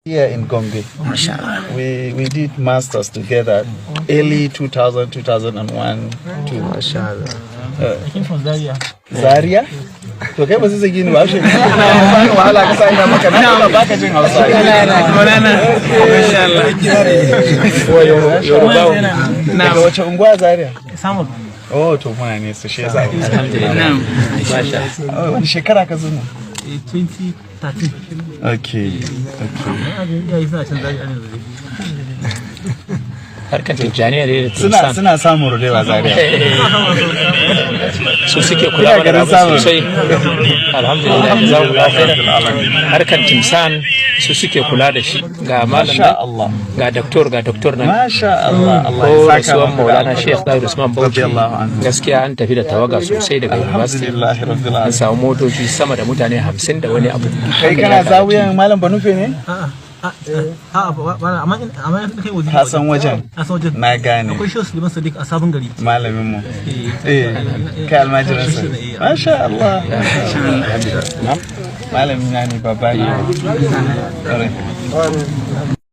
Here in Gombe. We did masters together early 2000, 2001 to Masha Allah. I came from Zaria. Zaria? To kai ba su zagi ni ba shi. Ba wahala ka sa ina maka na ba baka jin Hausa. Masha Allah. Yoruba. Daga wace unguwa Zaria? Samun. Oh, to muna ne su shi yasa. Alhamdulillah. Masha. Oh, wani shekara ka zo ne? 2013. Okay. Iyaye suna can Zaria ne yanzu. Harkar Tijjaniya ne da Suna Timsan suna samun rudewa Zaria. Su suke kula Ina mana da garin abin samun. sosai. Alhamdulillah, jazakumullahu khairan. Harkar Timsan su suke kula da shi. Ga malam Masha nan, Allah. ga doktor nan. Masha Allah. Allah Ko ya saka rasuwan maka da Maulana alheri. Sheikh Tahir Usman Bauchi, Radiyallahu anhu. gaskiya an tafi da tawaga sosai daga university. Alhamdulillah rabbil An alamin. samu motoci sama da mutane 50 da wani abu. Kai kana zawiyan Malam Banufe ne? A'a, ba amma amma kai waje. Ka san wajen? Na san wajen. Na gane. Akwai Shehu Suleiman Sadiq a Sabon Gari. Malamin mu. Eh, kai almajirinsa. Masha Allah. Malamin na ne, babba ne. Ƙwarai.